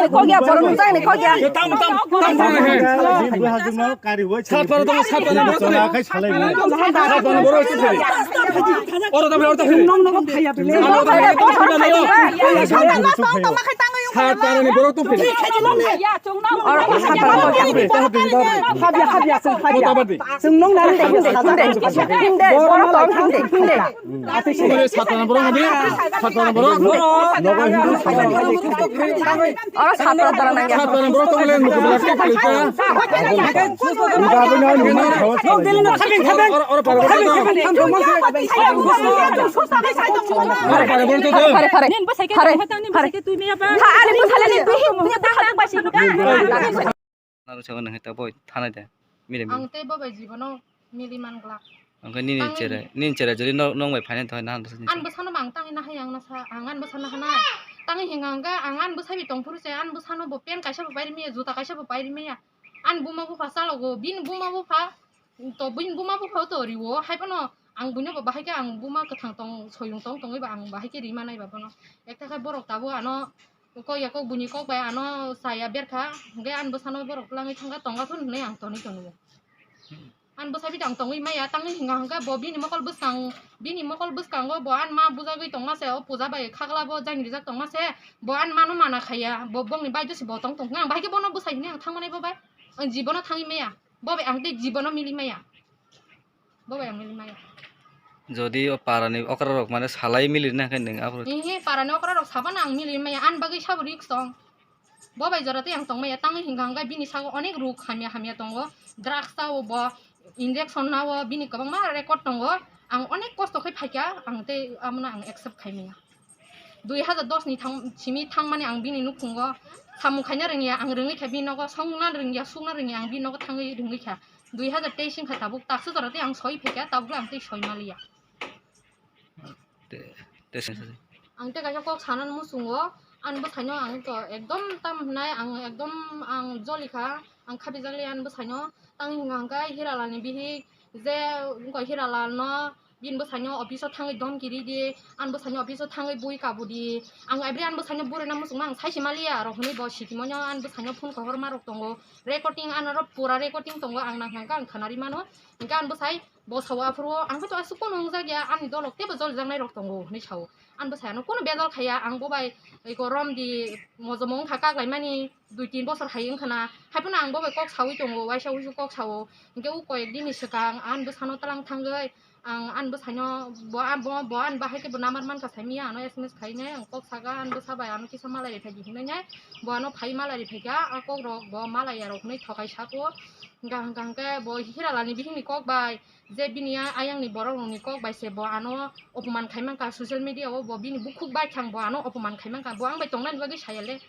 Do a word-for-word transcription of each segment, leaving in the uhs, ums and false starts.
Kokya, borok nukjakni kokya. Tam, tam, tam, tam, he. Bini bwsajwkno kariwi Sat para tong, sat para borok tong. Chwla khai salai bo. Sat para borok tong. Oro tong, oro tong. Sat para ni borok tong. Oro sat para. Habya, habya, chwng habya. Chwng nung nang de, hinde, hinde, hinde, borok tong, hinde, hinde. Satana borok hadi, satana borok. Nogo Hindu satana. Oro satana dara nangya. Satana borok tong le mukhe bela tong le ka. Ora, ora para borok tong. Ora para borok tong. Pare, pare, pare. Pare, pare. Ha, ani bwsala ni bihi, bihi bwsala ni basi. Naro sago nang ta boi thanai de. Mire mire. Ang tei bo bai jibono mili man glak. Ang khe nini Tangwi chera, nini chera jodi no, nong bai phaina thoi na. An bwsano mang tangwi na hai ang na sa, ang an bwsano hana. Tangwi hinga ang khe ang an bwsai bi tong phuru se, an bwsano bo pen kaisa bo pai ri maya, juta kaisa bo pai ri maya. An buma bupha chalogo, bini buma bupha to, bini buma bupha to riwo, hai phano ang buino bo bahai khe ang buma kwthang tong, soyung tong tongwi ba ang bahai khe ri manai ba bono. Ekta khe borok tabuk ano kok ya kok buini kok bai ano saya berkha, hwnkhe ani bwsano borok twlangwi thangkha, tonga thun hwnwi ang tonwi tongo. Ani bwsai bidang tongwi maya, tangwi hinga hwnkhe bo bini mokol bwskang, bini mokol bwskango bo ani ma bujagwi tongma se, o puja bai khagla bo jang rijak tongma se, bo ani mano mana khaiya, bo bongni baidose bo tong tongkha, ang bahai khe bono bwsai hwnwi ang thangmani bo bai, ang jibono thangwi maya, bo bai ang tei jibono mili maya. Bo bai ang mili maya. Jodi o parani okra rok mane salai mili rina khe nwng abo. Ehe, parani okra rok sabana ang mili maya, an bagwi sabo risk tong. Bo bai jora tei ang tong maya, tangwi hinga hwnkhe bini sago onek ruk hamya hamya tongo. Drugs tao bo, injection nao, bini kwbangma record tongo. Ang onek kosto khe phaikha, ang tei abono ang accept khai maya. Dui hajar dos ni thang, simi thangmani ang bini nukhungo samung khaina rwngya, ang rwngwi kha bini nogo, songna rwngya, sukna rwngya, ang bini nogo thangwi rwngwi kha. Dui hajar teis wngkha tabuk, taksa jora tei ang soi phaikha, tabuk ang tei soi maliya. Te, te se, se. Ang tei kaisa kok sanani muchungo, ani bwsaino ang to ekdom tam hwnai, ang ekdom ang joli kha, ang khabijakliya ani bwsaino. Tang hinga hwnkhe Hiralal ni bihik je wngkha Hiralal no bini bwsaino office o thangwi domki ridi, ani bwsaino office o thangwi bui kabudi, ang every ani bwsaino burina muchungma ang saisi maliya rok hwnwi bo sikimano ani bwsaino phone kohor ma rok tongo, recording ano ro pura recording tongo, ang nang hwnkhe ang khwnari mano, hwnkhe ani bwsai bo sao aphuru ang khe to aswk pono wngjakya, ani dolok teibo jolijaknai rok tongo hwnwi sao. Ani bwsai ano kunu bejal khaiya, ang bo bai eko romdi mojomo wngkha kaklaimani dui tin bosor hai wngkha na, hai phano ang bo bai kok saui tongo, waisa wuisu kok sao, hwnkhe o koyek din ni swkang ani bwsano twlang thangwi ang ani bwsaino bo, bo, bo ani bahai khe bo number mankha saimanya, ano S M S khainai ang kok saga, ani bwsa bai ano kisa malai riphaidi hinwi nai, bo ano phai malai riphaikha, a kok rok bo malai ya rok hwnwi thokai sako, hwnkha hwnkha hwnkhe bo Hiralal ni bihik ni kok bai. Je bini a-, ayang ni borok rok ni kok bai se bo ano opoman khai mankha, social media o bo bini bukhuk bai thang bo ano opoman khai mankha, bo ang bai tongnani bagwi saya le,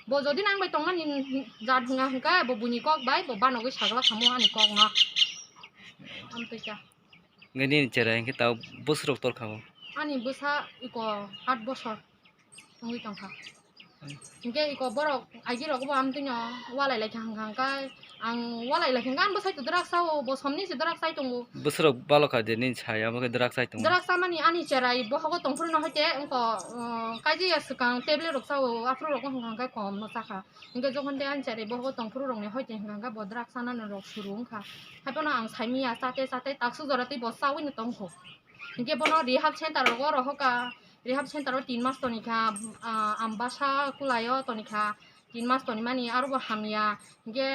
bo jodi no ang bai tongnani jat hwnga hwnkha bo buini kok bai bo banogwi sagla khamu ani kok no, amtwi kha. Nge nini chera hwnkhe tao bwswk rok tor kha bo? Ani bwsa iko aat bosor. Wngwi tongkha. Hwnkhe iko borok agi rok bo amtwino walai lai kha hwnkha hwnkhe ang walai lai kha hwnkhe ang bwsai to drugs sao, bo somni se drugs sai tongo. Bwswk rok balo kha de nini saya bo khe drugs sai tongo. Drugs samani ani cherai bohogo tongphuru no hoite wngkha, uh, kaijaya swkang tablet rok sao aphuru rok wngkha hwnkhe kom no chakha. Hwnkhe jokhon de ani cherai bohogo tongphuru rokni hoite hwnkha hwnkhe bo drugs sanani rok suru wngkha. Haiphano ang saimanya chate chate taksuk jora tei bo chaui no tongkho. Hwnkhe bono rehab center rogo rohorkha, rehab center o tin mas tonikha, ah, Ambasa Kulai o tonikha, tin mas tonimani aro bo hamya, hwnkhe,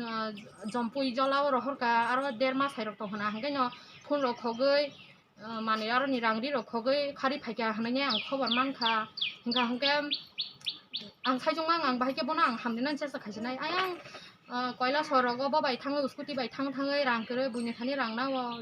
ah, Jompui Jola o rohorkha, aro der mas hai rok tongkhna, hwnkhe no phone rok khogwi, ah, manwi aroni rang ri rok khogwi khari phaikha hwnwi ang khobor mankha, hwnkha hwnkhe ang saichung ang, ang bahai khe bono ang hamrwnani chesta khaisinai, ayang. Ah, Kailasor rogo bo bai thangwi, scooty bai thang thangwi rang kwrwi, buini thani rang nao,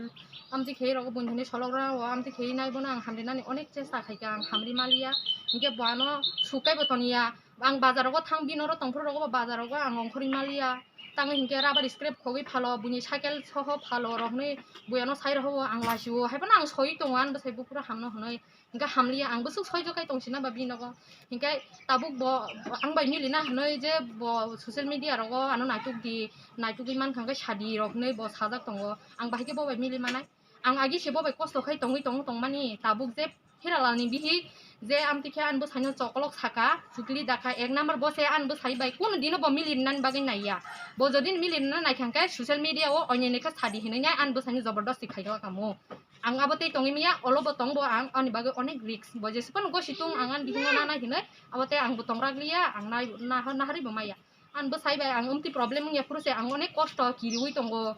amtwi khe rogo buini thani solok rao, amtwi khe nai bono ang hamrwnani onek chesta khaikha, ang hamri maliya. Hinkhe bo ano sukai bo toniya, ang bazar rogo thang, bini oro tongphuru rogo bo bazar rogo ang ongkhorwi maliya. Tangwi hinkhe rubber scrap khogwi phalo, buini cycle soho phalo rok hinwi bui ano sai rohobo ang lachiwo, haiphano ang soi tongo, ani bwsai buphuru hamno hinwi. Hinkhe hamliya, ang bwswk soijo kai tong sina ba bini nogo. Hinkhe tabuk bo ang bai milina hinwi je bo social media rogo ano naituk di, naitugwi mankha hinkhe sadi rok hinwi bo sajak tongo. Ang bahai khe bo bai mili manai. Ang agi se bo bai kosto khai tongwi tong, tongmani tabuk je Hiralal ni bihik Je amtwi khe ani bwsaino chokolok saka, chukli dakha, ek number bo se ani bwsai bai kunu dino bo mili rwnani bagwi naiya. Bo jodi mili rwna naikha hwnkhe social media o onyaini khe sadi hinwi nai ani bwsaino jobordosti khaikha kamo. Ang abo tei tongwi manya, olo bo tong bo ang ani bagwi onek risk. Bo jesa phano gosi tung ang ani bihingo nana hinwi abo tei ang bo tongrak liya, ang nai-, naha-, naharwi bo maya. Ani bwsai bai ang amtwi problem wngya phuru se ang onek kosto kiriwi tongo.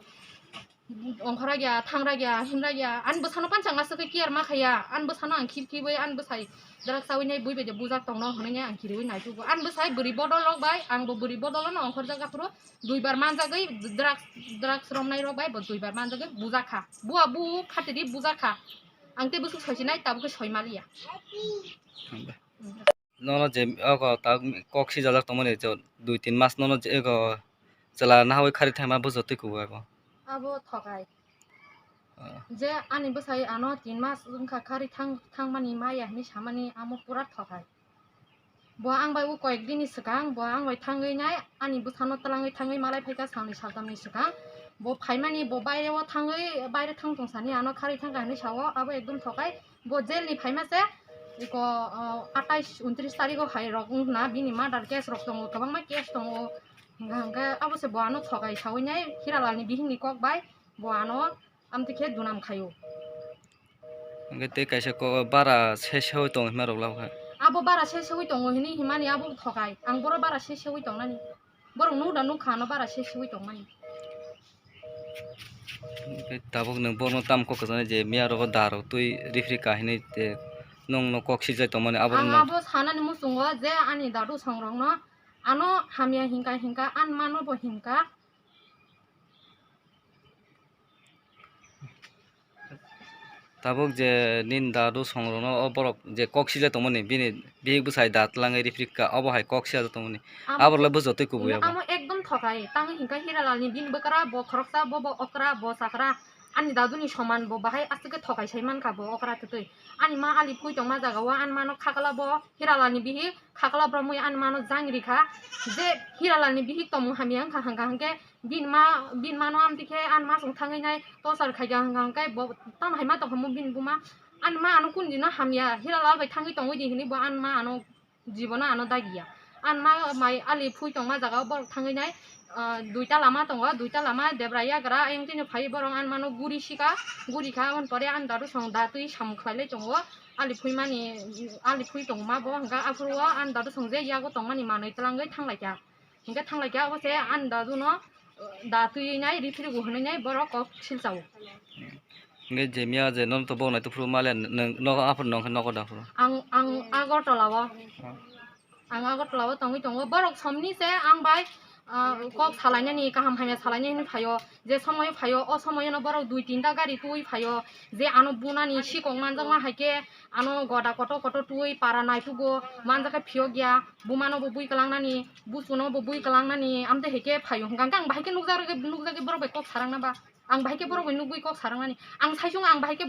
Ongkhoragya, thangragya, himragya, ani bwsano panchang aswk khe care ma khaya, ani bwsano ang khip khibwi ani bwsai drugs chawi nai bui bai de bujak tongno hwnwi ang kiriwi naitugo. Ani bwsai bwrwi bodol rok bai, ang bo bwrwi bodol no ongkhorjak aphuru duibar manjagwi drugs, drugs romnai rok bai bo duibar manjagwi bujak kha. Bua bu khatidi bujak kha. Ang tei bwswk soisinai tabuk khe soi maliya. Nono je oko ta kok sijajak tongmani je dui tin mas nono je eko chwla nahawi khari thangma bujotwi kubu abo. Abo thokai. Ah. Je ani bwsai ano tin mas wngkha khari thang, thangmani maya hinwi samani amo pura thokai. Bo ang bai o koyek dini swkang bo ang bai thangwi nai ani bwsano twlangwi thangwi malai phaikha salni saltamni swkang. Bo phaimani bo baire o thangwi baire thang tong sani ano khari thangkha hinwi sao abo ekdom thokai. Bo jail ni phaima se iko, o, atais untris tarikh o hai rok wngkha na bini murder case rok tongo, kwbangma case tongo. Hwnkha hwnkhe abo se bo ano thokai sawi nai Hiralal ni bihik ni kok bai bo ano amtwi khe dunam khaio. Hwnkhe tei kaisa ko-, bara se sewi tongo hima rok labo kha. Abo bara se sewi tongo hinwi himani abo thokai. Ang boro bara se sewi tongnani. Borok nuk da nuk kha ano bara se sewi tongmani. Tei tabuk nwng borno tam kok kwchangni je miya rogo da rok twi rifri kahinwi je nwng no kok sijai tongmani abo. Ang rokno abo sanani muchungo je ani dadu songrokno ano hamya hinka hinka ani mano bo hinka. Tabuk je nini dadu songrokno o borok je kok sijak tongmani bini bihik bwsai da twlangwi rifrikha obo hai kok sijak tongmani. Amo, aborok le bujotwi kubui abo. Amo ekdom thokai tangwi hinkha Hiralal ni bini bwkra bo khoroksa bo bo okra bo sakra ani dadu ni soman bo bahai aswk khe thokai sai mankha bo okra kwtwi ani ma ali phui tongma jaga o ani mano khakla bo Hiralal ni bihik khakla bromwi ani mano jang rikha je Hiralal ni bihik tongmung hamya wngkha hwnkha hwnkhe Bini ma, bini mano amtwi khe ani ma chwng thangwi nai torchar khaikha hwnkha hwnkhe bo tamo hai ma tongkha mo bini buma. Ani ma ano kunu dino hamya Hiralal bai thangwi tongwi di hinwi bo ani ma ano jibono ano dagiya. Ani ma mai ali phui tongma jaga o borok thangwi nai, ah, duita lama tongo, duita lama debra yagra ayang tini phai borok ani mano guri sika, guri kha aboni pore ani dadu song da twi samung khlai lai tongo. Ali phui mani, ali phui tongma bo hwnkha aphuru o ani dadu song je yago tongmani manwi twlangwi thanglaikha. Hingke thanglai khe abo se ani dadu no, uh, da twi nai rifrigo hinui nai borok kok silchao. Hingke je miya je nono to bo nai tuphuru male nwng nogo aphuru nong khe nogo da phuru. Ang, ang Agartala o. Ah. Ang Agartala o tongwi tongo. Borok somni se ang bai, ah, kok salainani kaham hamya salainani hinui phaio. Je somoyo phaio, o somoyo no borok dui tinta gari twi phaio. Je ano bunani sikok manjakma hai khe ano goda kotor kotor twi para naitugo manjak khe phiyok ya. Buma no bo bui kwlangnani. Busu no bo bui kwlangnani, amtwi hai khe phaio hwnkha hwnkhe ang bahai khe nukjak rwgwi, nukjagwi borok bai kok sarang na ba? Ang bahai khe borok bai nukgwi kok sarang nani? Ang sai sung ang bahai khe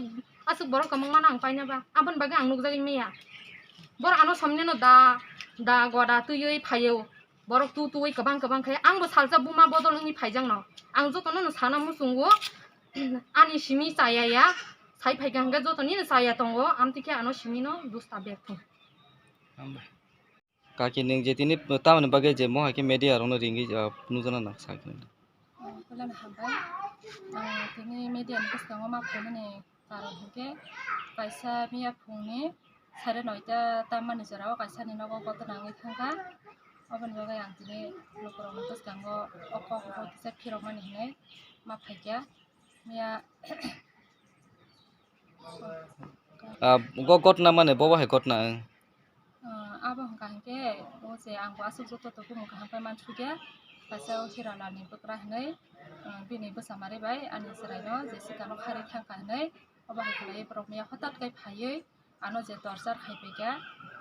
aswk borok kwbangma no ang paina ba? Aboni bagwi ang nukjagwi maya. Borok ano somni no da, da goda twiwi phaio. Borok tu tuwi kwbang kwbang khe ang bo salsa buma bodol wngwi phaijak no. Ang joto no no sana muchungo, ani simi chaya ya, sai phaikha hwnkhe joto ni no chaya tongo, amtwi khe ano simi no dusta bek thung. Hambai. Kaki nwng je tini tamoni bagwi je mo hai khe media rokno ringwi, ah, nukjakna nang sa khe. Puilano hambai. Ah, tini media ni bwskango ma phaimani karon hinkhe kaisa miya phungni sare noita tammani jorao kaisani nogo gotona wngwi thangkha. Oboni bagwi ang tini lukurokni bwskango o kok bai kisa phirokmani hinwi ma phaikha. Miya Ah, go gotna mane bobo hai gotna, eh. Ah, abo hwnkha hinkhe, o je ang bo aswk joto tongthok kaham khe mansukya, kaisa o Hiralal ni bwkra hinwi, ah, bini bwsa mari bai ani chwraino je swkang no kharwi thangkha hinwi, obo hai khlaiwi borok miya hwtat khe phaiwi ano je torchar khaipaikha,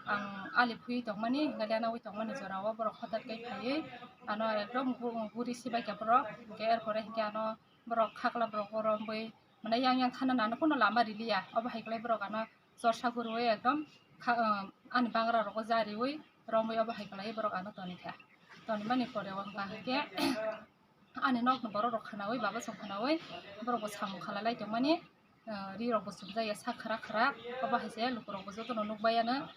ang ali phui tongmani, hwnkhe lianawi tongmani jorao borok hwtat khe phaiwi ano ekdom gu-, guri sibaikha borok, hinkhe er pore hinkhe ano borok khakla borok o rombwi Mane yang yang thana nano kuno lama riliya. Obo hai khlai borok ano chorsa gurui ekdom kha-, um, ani bangra rogo jariui romwi obo hai khlai borok ano tonikha. Tonimani pore o hwnkha hinkhe ani nokni borok rok khwnaui baba song khwnaui borok bo samung khalai lai tongmani, uh, ri rok bo chumjaya sak khwrak khwrak. Obo hai se lukurok bo jotono nukbai ano.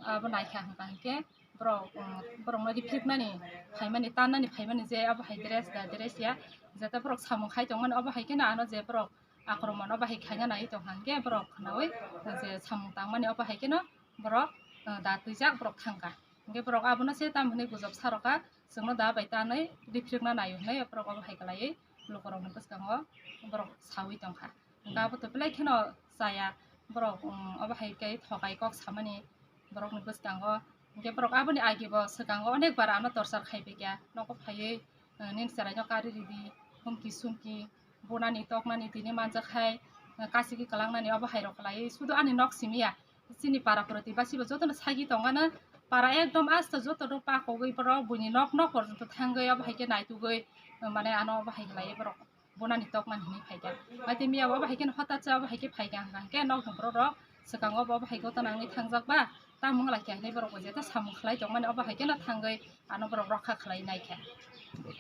Abo naikha hwnka hinkhe borok, um, borokno riphriknani phaimani, tannani phaimani je abo hai dress da dress ya, jeta borok samung khai tongmani, obo hai kheno ano je borok akromon obo hai khaina nai tongkha hinkhe borok khwnaui je samung tangmani obo hai kheno borok, uh, da twijak borok thangkha. Hinkhe borok abono se tamo hinwi gujob saroka, chwngno da bai tanwi riphrikna naio hinwi borok obo hai kwlaiwi lukurokni bwskango borok saui tongkha. Hwnkhe abo to belai kheno chaya borok, um, obo hai khe thokai kok samani borokni bwskango. Hinkhe borok aboni age bo swkango onek bar ano torchar khai phaikha, nogo phaiwi, uh, nini chwraino kari ridi, humki sumki, bunani toknani tini manjak hai, uh, kasiki kwlangnani obo hai rok kwlaiwi sudu ani nok simi ya. Chini para protibasi bo jotono sagi tongano, para ekdom asta jotono pakogwi borok buini nok nok porjonto thangwi obo hai khe naitugwi, uh, mane ano obo hai kwlaiwi borok. Bonani tokmani hinwi phaikha. Maitwi miya bo abo hai kheno hotat se abo hai khe phaikha hwnka hinkhe nokni borok rok swkango bo abo hai gotana wngwi thangjak ba, tamo wng lai kha hinwi borok bo jeta samung khlai tongmani obo hai kheno thangwi ano borok rokha khlai nai kha.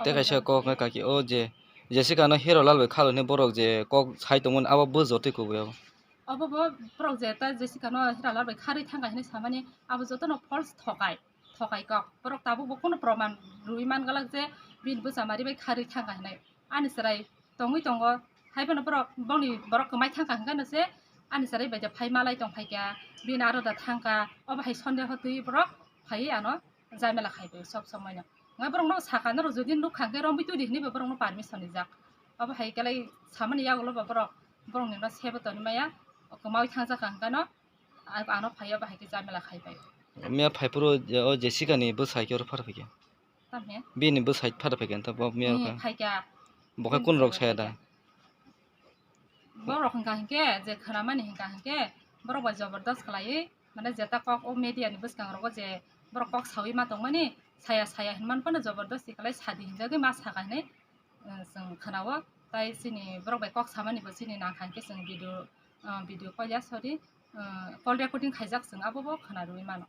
Tei kaisa kok wngkha kaki o je Jessica no Hero Lal bai khalwi hinwi borok je kok sai tongmani abo bo jotoi kubui abo. Obo bo borok jeta Jessica no Hero Lal bai kharwi thangkha hinwi samani abo jotono false thokai, thokai kok. Borok tabuk bo kunu proman rwui man glak je bini bwsa mari bai kharwi thangkha hinwi. Ani chwrai tongwi tongo, hai phano borok, bongni borok kwmai thangkha hwnkhe no se ani chwrai bai da phai malai tong phaikha, bini aro da thangkha, obo hai sondeho twi borok phaiwi ano jamela khai bai sob somoi no. Ngai borok no sakha norok jodi nukha hwnkhe romwi twi di hinwi bo borok no permission rijak. Obo hai kwlai samani yagulo bo borok, borok ni no sebo toni maya, kwmawi thangjakha hwnkhe no, a-, ano phaiya bahai khe jamela khai bai. Miya phaiphuru o Jessica ni bwsai khe oro phar phaikha. Tamhe? Bini bwsai phar phaikha ta bo miya. Hmm, kha. Phaikha. Bo khe kun rok saya da? Borok hwnkha hinkhe je khwnamani hwnkha hinkhe borok bai jobordos khlaiwi, mane jeta kok o media ni bwskang rogo je borok kok sawi ma tongmani, saya saya hinmani phano jobordosti khlai sadi hinjagwi ma sakha hinwi, eh, chwng khwnao. Tai chini borok bai kok samani bo chini nangkha hinkhe chwng video, eh, video call ya, sorry, eh, call recording khaijak chwng abo bo khwna rwui mano.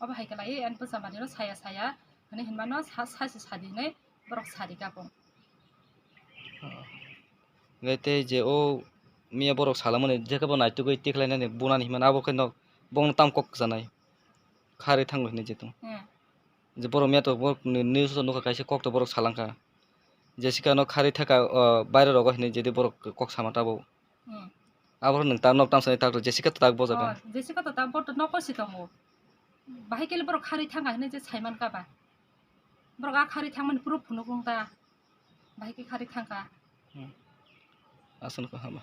Obo hai khe lai ani bwsa manwi no saya saya hinwi hinmano sa-, saisi sadi hinwi borok sadi kha bo. Hwnkhe tei je o miya borok salamani jekhe bo naitugwi tikhlainani bunani hinmano abo khe no bongno tam kok kwchanai kharwi thango hinwi je tong. Hmm. Je borok miya to borok ni news o nukha kaisa kok to borok salangkha. Jessica no kharwi thaka, o, baire rogo hinwi jedi borok kok sama tabuk. Hmm. Aboro nwng ta nok tamsani tak Jessica to tak bojak kha. Oh, Jessica to tak bo to noko si tongo. Bahai kele borok kharwi thangkha hinwi je saiman kha ba. Borok a kharwi thangmani proof phunuk wng ta. Bahai khe kharwi thangkha. Hmm. Aswk kha hama.